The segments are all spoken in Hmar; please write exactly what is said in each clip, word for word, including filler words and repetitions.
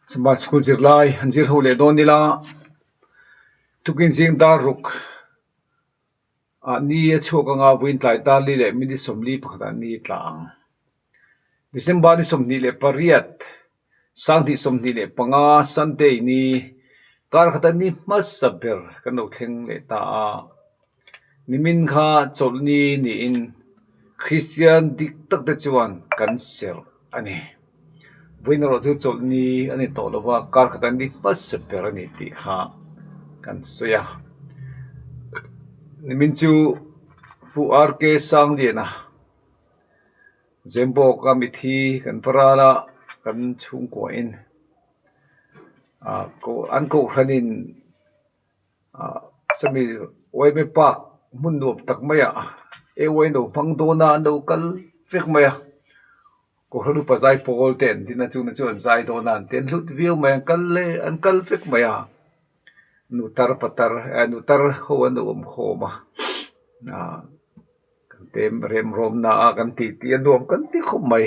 Sabbath School zirlai, an zir ho le dawn ni la. Tukin zing dar ruk, a ni a chhuak anga, vawiin tlai dar li le minute sawmli pakhat a ni tla ang. December ni sawmhni le pariat, sang hni sawmhni le panga, Sunday ni, kar khata ni hmasa ber kan lo thleng leh ta a. Nimin kha Chawlhni niin Kristian dik tak te chuan kan ser a ni. Vawiin rawh chu Chawlhni a ni tawh lo va, kar khata ni hmasa ber a ni tih kha kan sawi a. Nimin chu Pu R K Sangliana Zembawk a mithi kan varal a, kan chhungkua in, a, ko, an kohhranin, a, sami, Uaime Park hmun nuam tak mai a, e uain lo hmang dawn a, an lo kal vek mai a. Kohhran upa zai pawl te an ding a, chungah chuan zai dawn a, an te an hlut viau mai, an kal le, an kal vek mai a. Nu tar pa tar, eh, nu tar ho an lo awm khawm a. A, kan tem remrawmna a kan titi a nuam kan ti khawp mai.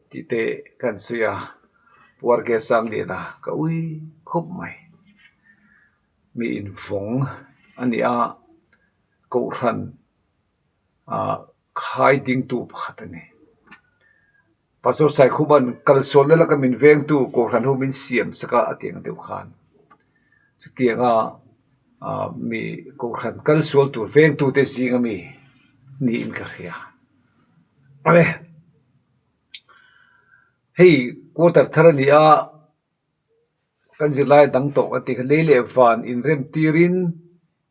Tih te kan sawi a, Pu R K Sangliana ka ui khawp mai. Mi invawng a ni a, kohhran, a, khai dingtu pakhat a ni. Pastor Saikhuman kalsualna laka min vengtu, kohhran ho min siam saka a tiang deuh khan. Chutianga, a, mi kohhran kalsual tur vengtu te zinga mi niin ka hria. A le, hei, quarter thar a ni a, kan zirlai dang tawk a ti kha, lei leh van inremtirin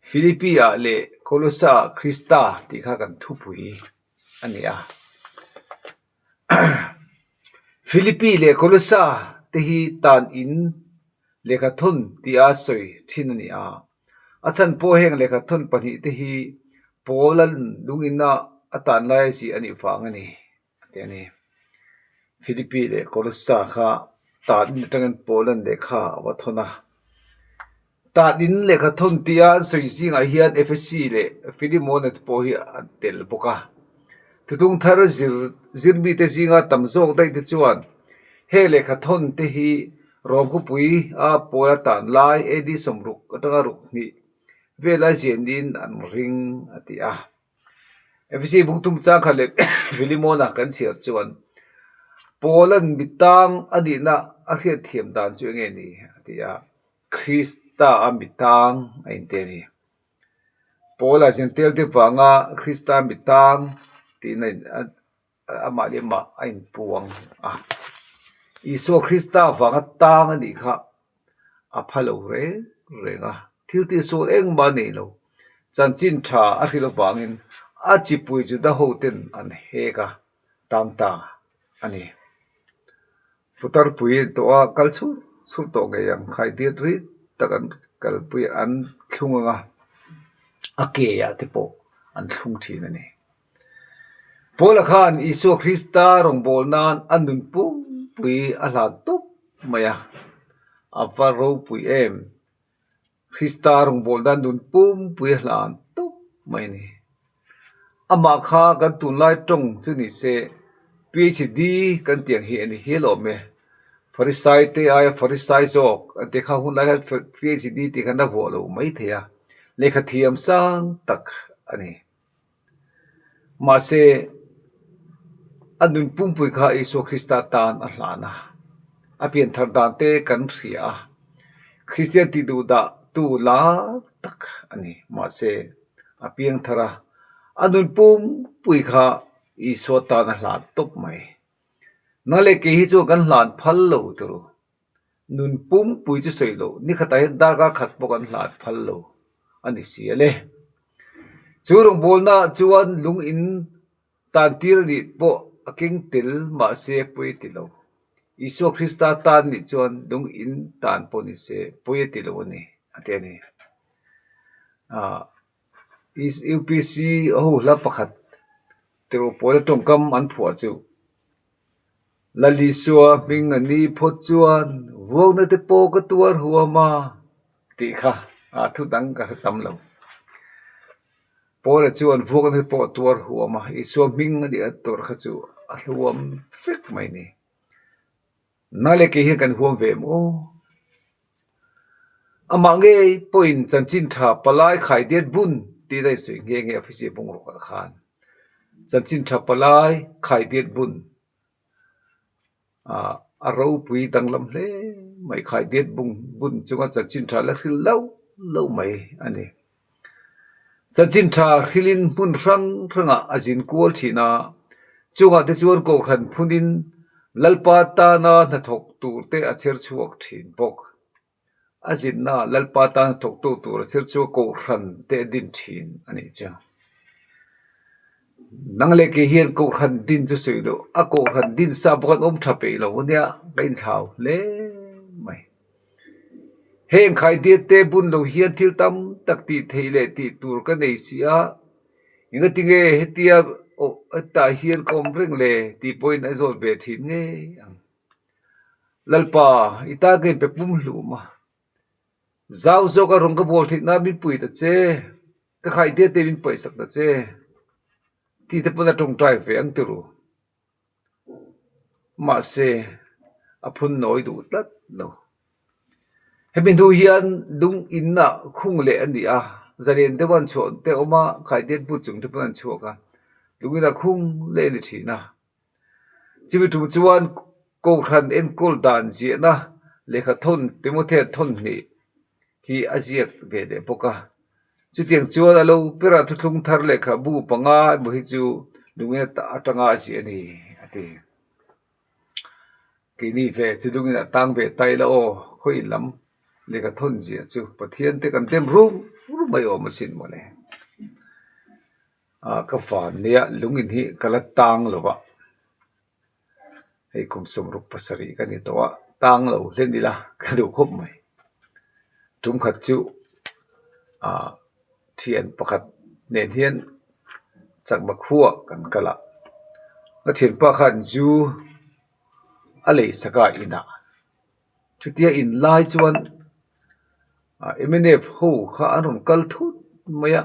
Philippi-a leh Kolosa-a Krista tih kha kan thupui a ni a. Philippi leh Kolosa te hi tan in lekhathawn tia sawi ṭhin a ni a. A chhan pawh heng lekhathawn pahnih te hi Paula'n lung ina a tan lai zie a nih vang a ni, a ti a ni. Philippi leh Kolosa kha tan in aṭangin Paula'n lekha a va thawn a. Tan in lekhathawn tia an sawi zingah hian Ephesi leh Filemona te pawh hi an tel bawk a. Thutlung thar zir, zir mite zinga tam zawk daih te chuan he lekhathawn te hi Rom khawpui a Paula tan lai A D sawmruk aṭanga ruk hnih vela zia niin an ring a ti a. Ephesi bung thum chang khat leh Filemona kan chhiar chuan Paula'n mi tang a nihna a hriatthiam dan chu eng nge ni a ti a. Krista a mi tang a inti a ni. Paula Jentail te vanga Krista mi tang tihna in a, amah leh amah a inpuang a. Isua Krista vanga tang a nih kha a pha lo reng reng a. Thil tihsual engmah a nei lo. Chanchin ṭha a hrilh avangin a chipui Juda ho ten an hek a, tang ta a ni. Futar pui an tawh a, kal chhur chhur tawh ngei ang, khai diat rit tak an kalpui an thlung ang a, a keah te pawh an thlung ṭhin a ni. Paula khan Isua Krista rawngbawlnain a nun pumpui a hlan tawp mai a, a va ropui em. Krista rawngbawlnain nun pumpui a hlan tawp mai a ni. Amah kha kan tunlai ṭawng chu ni se, P H D kan tih ang hi a ni hial awm e. Pharisai te aia Pharisai zawk an ti kha, hun lai khan P H D tih khan a vuah lo mai thei a. Lekha thiam sang tak a ni. Mahse, a nun pumpui kha Isua Krista tan a hlan a. A pianthar dan te kan hria a. Kristian tihduhdahtu lar tak a ni. Mahse, a piangthar a. A nun pumpui kha Isua tan a hlan tawp mai. Nang leh kei hi chu kan hlan phal lo turu. Nun pumpui chu sawi lo, ni khatah hian darkar khat pawh kan hlan phal lo a ni si a le. Chu rawngbawlna chuan lung in tan tir a nih pawh a keng tel, mahse, pawi a ti lo. Isua Krista tan nih chuan lung in tan pawh ni se, pawi a ti lo a ni, a ti a ni. A, U P C ho hla pakhat, tiro pawla ṭawngkam an phuah chu, Lal Isua hming a ni phawt chuan vuakna te pawh ka tuar huam a, tih kha, a, thu dang ka hre tam lo. Pawla chuan vuakna te pawh a tuar huam a, Isua hming a nih a tuar kha chu a hluam vek mai ni. Nang le kei hian kan huam ve maw? Ama ngei pawhin chanchin ṭha palai khaidiat bun ti dai sui nge nge office bung ruk khan. Chanchin ṭha palai khaidiat bun. A, a ropui danglam hle mai khaidiat bung, bun chunga chanchin ṭha la hril lo, lo mai a ni. Chanchin ṭha hrilin hmun hrang hranga a zin kual ṭhin a. Chungah te chuan kohhran phunin Lalpa tana hnathawk tur te a chher chhuak ṭhin bawk. A zinna Lalpa tan thawktu tur a chher chu a kohhran te a din ṭhin a nih chu. Nang le kei hian kohhran din chu sawi lo, a kohhran din sa bawk an awm ṭha peih lo a nia, ka inthlau hle mai. Heng khaidiat te bun lo hian thil tam tak tih theih leh tih tur ka nei si a. Engatinge hetia, aw, hetah hian ka awm reng le tih pawhin a zawt ve ṭhin ngei ang. Lalpa, i ta ngei pe pum hlum a. Zau zawka rawng ka bawl theihna min pui ta che. Ka khaidiat te min paihsak ta che. Ti te pawn a ṭawngṭai ve ang ti ru. Mahse, a phun nawi duh tlat lo. Hemi hnu hian lung inna khung leh a ni a. Zalen deuh an chhuah te awm a, khaidiat bu chung te pawn an chhuak a. Lung inna khung leh a ni ṭhin a. Chumi ṭum chuan kohhran enkawl dan ziahna lehkha thawn, Timothea thawn hnih hi a ziak ve leh bawk a. Chutiang chuan a lo pera thuthlung thar lehkhabu panga emaw hi chu lungin a ta-, aṭanga a ziah a ni, a ti. Keini ve chu lungin a tang ve ta ila aw, khawi lam lehkha thawn ziah chu Pathian te kan dem rum rum mai awm asin mawle. A, ka van nia lungin hi ka la tang lo va. Hei kum sawmruk pasarih ka ni tawh a, tang lo hle ni la, ka duh khawp mai. Tum khat chu, a, ṭhian pakhat nen hian Chakma khuaah kan kal a. Ka ṭhianpa khan zu a lei sak a inah. Chutia in lai chuan, a, M N F ho kha an rawn kal thut mai a.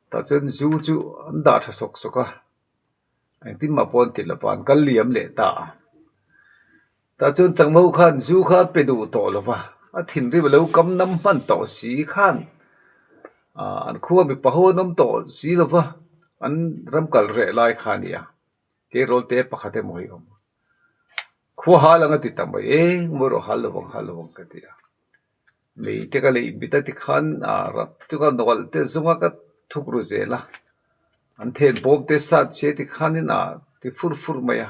Tah chuan zu chu an dah ṭha sawk sawk a. Engtin mah pawh an ti lo va, an kal liam leh ta a. Tah chuan Chakma ho khan zu kha an pe duh tawh lo va. A thinrim a lo kam nam hman tawh si khan, a, an khua mipa ho an awm tawh si lo va. An ram kal reh lai kha a nia. Kei rawl te pakhat emaw hi awm. Khua hal ang a ti ta mai, engmaw rawh, hal lo vang, hal lo vang ka ti a. Mei te ka lei bit a ti khan, a, rap tu ka nawlh te zawnga ka thuk ru zel a. An then bawm te sat che ti khan in a ti fur fur mai a.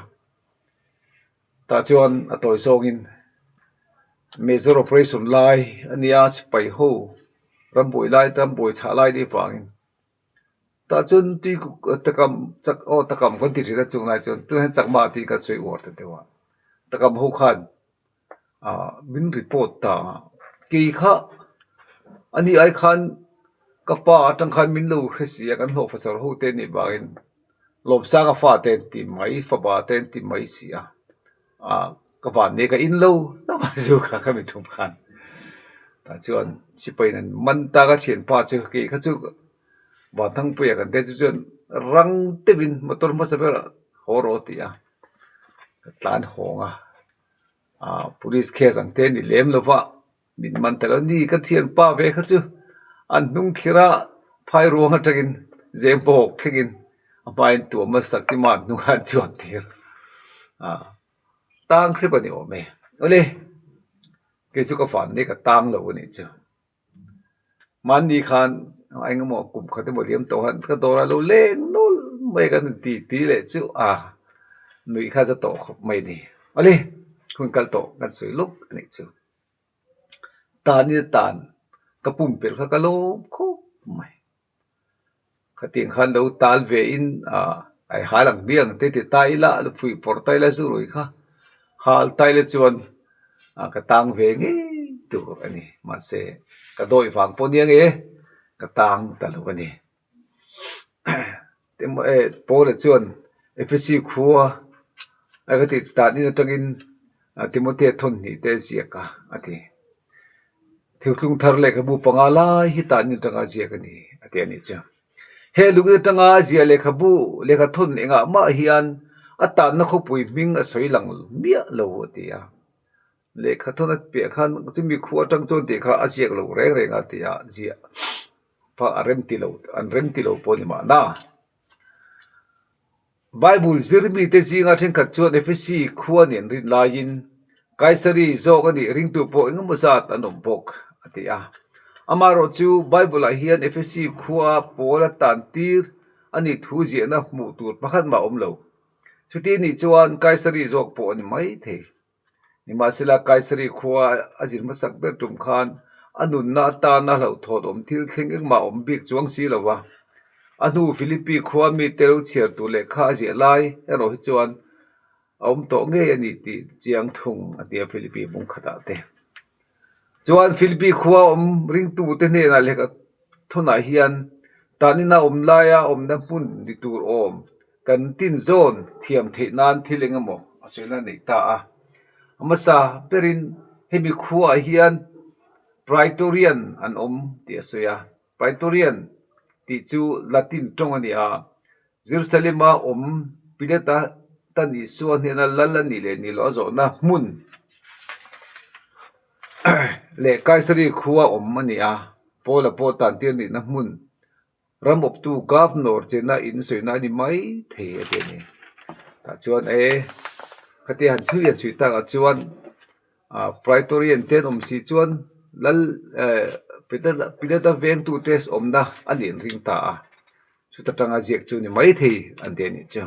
Tah chuan a tawi zawngin major operation lai a nia, sipai ho ram buai lai, ram buai chhah lai ni vangin. Tah chuan tui ku-, takam, chak-, aw, takam kan ti ṭhin a chung lai chuan, tu hian Chakma tiin kan sawi uar ta deuh a. Takam ho khan, a, min report ta a. Kei kha, a ni ai khan, ka pa aṭang khan min lo hre si a, kan hlawh fasa rawh ho te ni vangin, Lawmsanga fate an ti mai, fapa te an ti mai si a. A, ka van nia ka in lo, lo va zu kha ka mi thum khan. Tah chuan sipai nan man ta ka ṭhianpa chu, kei kha chu Vanthangpuia kan te chu chuan rang deuhin motor hmasa ber haw rawh ti a. Ka tlan hawng a. A, police case ang te ni lem lo va. Min man ta lo ni, ka ṭhianpa ve kha chu. An hnung thlir a, phai ruang aṭangin, zeng pawh hawk thlengin, a hmain tuam a sak ti man hnung an chuan tir. A, tang hrep a ni awm e. Awle, kei chu ka van nia ka tang lo a nih chu. Hman ni khan, engemaw kum khat emaw liam tawh han ka dawra lo leng nawl mai kan ti ti leh chu a, nuih kha za tawh khawp mai ni. Awle, hun kal tawh kan sawi lawk a nih chu. Tan in a tan, ka pumpelh kha ka lawm khawp mai. Khatiang khan lo tal ve in, a, ai hal ang biang te ti ta ila, lo fui por ta ila zu rui kha. Hal ta ila chuan, a, ka tang ve ngei tur a ni. Mahse, ka dawi vang pawh nia nge, ka tang ta lo a ni. Tim-, eh, Paula chuan Efesi khua, a ka ti tan in aṭangin, a, Timothea thawn hnih te ziak a, a ti. Thuthlung thar lehkhabu panga lai hi tan in aṭanga ziak a ni, a ti a nih chu. He lungin aṭanga ziah lehkhabu, lehkha thawn engah mah hian a tanna khawpui hming a sawi lang miah lo a ti a. Lekhathawna pek khan chu mi khuo aṭang chuan tih kha a ziak lo reng reng a ti a, ziah pha a rem ti lo, an rem ti lo pawh ni mahna. Bible zir mite zinga ṭhenkhat chuan Ephesi khuo an inrin laiin, Kaisari zawk a nih ringtu pawh engemaw zat an awm bawk, a ti a. Amaherawhchu Bible-ah hian Ephesi khuoa Paula tantir a nih thu ziahna hmuh tur pakhat mah awm lo. Chuti nih chuan Kaisari zawk pawh a ni mai thei. Nimahsela Kaisari khuoa a zir hmasak ber ṭum khan a nunna atana hlauhthawn awm thil thleng engmah awm bik chuang si lo va. A hnu Philippi khuoa mite lo chhiar tur lehkha a ziah lai erawh hi chuan a awm tawh ngei a ni tih chiang thung a ti a, Philippi bung khatah te. Chuan Philippi khuoa awm ringtute hnenah lekhathawnah hian, tanina awm laia awmna hmun ni tur awm kan tin zawn thiam theih nan thil engemaw a sawina a neih ta a. A hmasa berin hemi khuoah hian Praetorian an awm tih a sawi a. Praetorian tih chu Latin ṭawng a ni a. Jerusalema awm Pilata tan Isua hnena lal a nih leh ni loh a zawhna hmun leh Kaisari khuoa awm a ni a. Paula pawh tantir nihna hmun ram awptu governor chenna in sawina a ni mai thei a ti a ni. Tah chuan e, khati han chhui han chhui takah chuan, a, Praetorian te an awm si chuan lal, eh, Pilata, Pilata vengtute awmna a nih an ring ta a. Chuta ṭanga ziak chu ni mai thei an ti a nih chu.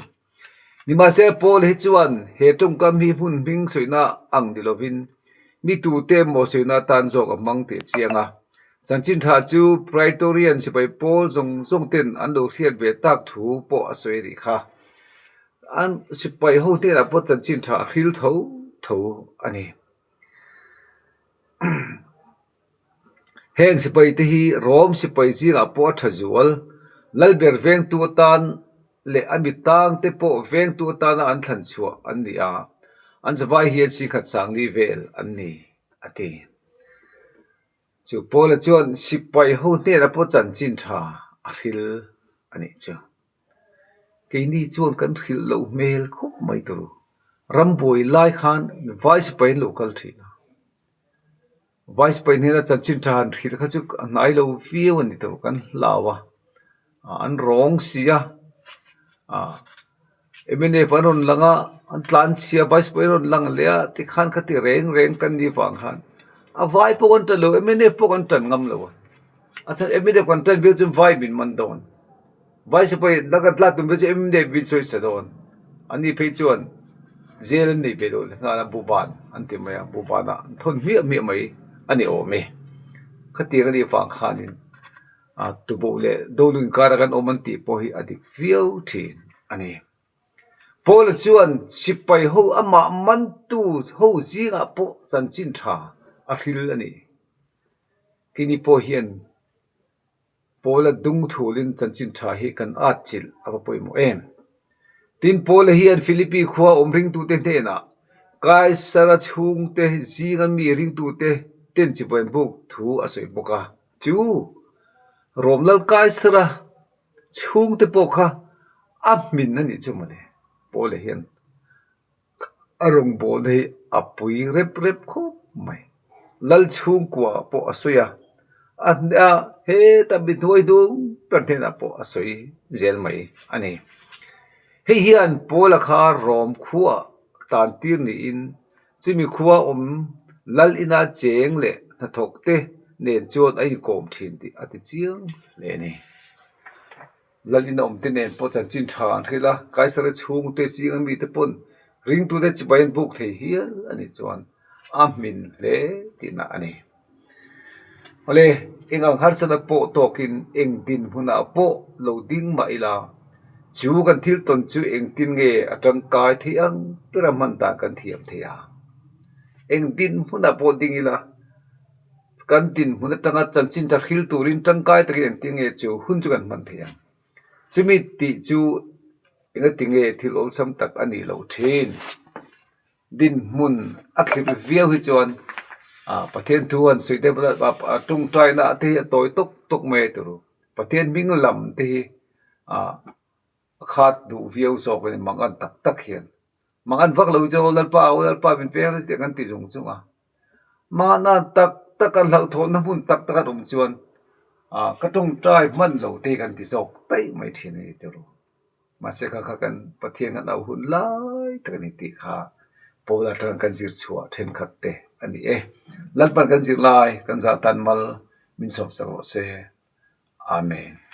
Nimahse Paul hi chuan he ṭawngkam hi hmun hming sawina ang ni lovin, mi tute maw sawina atan zawk a hmang tih a chiang a. Chanchin ṭha chu Praetorian sipai pawl zawng zawng ten an lo hriat ve tak thu pawh a sawi a ni kha. An sipai ho hnenah pawh chanchin ṭha a hril tho tho a ni. Heng sipai te hi Rom sipai zingah pawh a ṭha zual, lal ber vengtu atan leh a mi tang te pawh vengtu atana an thlan chhuah an ni a, an zavai hian sing khat sang li vel an ni, a ti. Chu Paula chuan sipai ho hnenah pawh chanchin ṭha a hril a nih chu. Keini chuan kan hrilh loh hmel khawp mai tur. Ram buai lai khan vai sipai an lo kal ṭhin a. Vai sipai hnena chanchin ṭha han hrilh kha chu a hnai lo viau a ni tur kan hlau a. A, an rawng si a. A, M N F an rawn lang a, an tlan chhia, vai sipai an rawn lang leh a, tikhan khati reng reng kan nih vang khan. A vai pawh kan ṭan lo, M N F pawh kan ṭan ngam lo a. A chhan M N F kan ṭan viau chun vai min man dawn. Vai sipai la kan tlan tum viau chu M N F min sawi sa dawn. Ani phei chuan jail an nei ve lo le nghal a, buban an ti mai a, bubanah an thawn hmiah hmiah mai a ni awm e. Khatiang a nih vang khanin, a, tuboh leh dolu inkara kan awm an tih pawh hi a dik viau ṭhin a ni. Paula chuan sipai ho amah mantu ho zingah pawh chanchin ṭha a hril a ni. Keini pawh hian Paula dungthulin chanchin ṭha hi kan at chilh a va pawimawh em. Tin Paula hian Philippi khua awm ringtute hnenah Kaisara chhungte zinga mi ringtute ten chibai buk thu a sawi bawk a. Chu Rom lal Kaisara chhungte pawh kha a hmin a nih chu mawle. Paula hian a rawngbawlna hi a pui rep rep khawp mai. Lal chhungkua pawh a sawi a. A hne a, heta mi hnuai hnung per hnenah pawh a sawi zel mai a ni. Hei hian Paula kha Rom khua tantir niin, chumi khua awm lal ina cheng leh hnathawkte nen chuan a inkawm ṭhin tih a ti chiang hle a ni. Lal ina awmte nen pawh chanchin ṭha an hril a, Kaisara chhungte zinga mite pawn ringtute chibai an buk thei hial a nih chuan a hmin hle tihna a ni. Awle, eng ang harsatna pawh tawkin eng dinhmunah pawh lo ding mah ila, chu kan thil tawn chu engtin nge a ṭangkai thei ang bera hman dan kan thiam thei a. Eng dinhmunah pawh ding ila, kan dinhmun aṭanga chanchin ṭha hril turin ṭangkai takin engtin nge chu hun chu kan hman thei ang. Chumi tih chu engati nge thil awlsam tak a ni lo ṭhin. Dinhmun a thlir viau hi chuan, a, Pathian thu han sawi te, a, a, a ṭawngṭaina te hi a tawi tawk tawk mai a tur. Pathian hming lam te hi, a, khat duh viau zawk a nih, mangan tak tak hian. Mangan vak lo chu, "O Lalpa, O Lalpa, min pek," ti kan ti zung zung a. Mangan tak tak kan hlauhthawnna hmun tak tak a awm chuan, a, ka ṭawngṭai hman lo te kan ti zawk tai mai ṭhin a ni tih ru. Mahse, kha kha kan Pathian kan au hun lai tak a ni tih kha Paula aṭanga kan zir chhuah ṭhenkhat te a ni e. Lalpan kan zir lai, kan zah tan mal min sawm sak rawh se. Amen.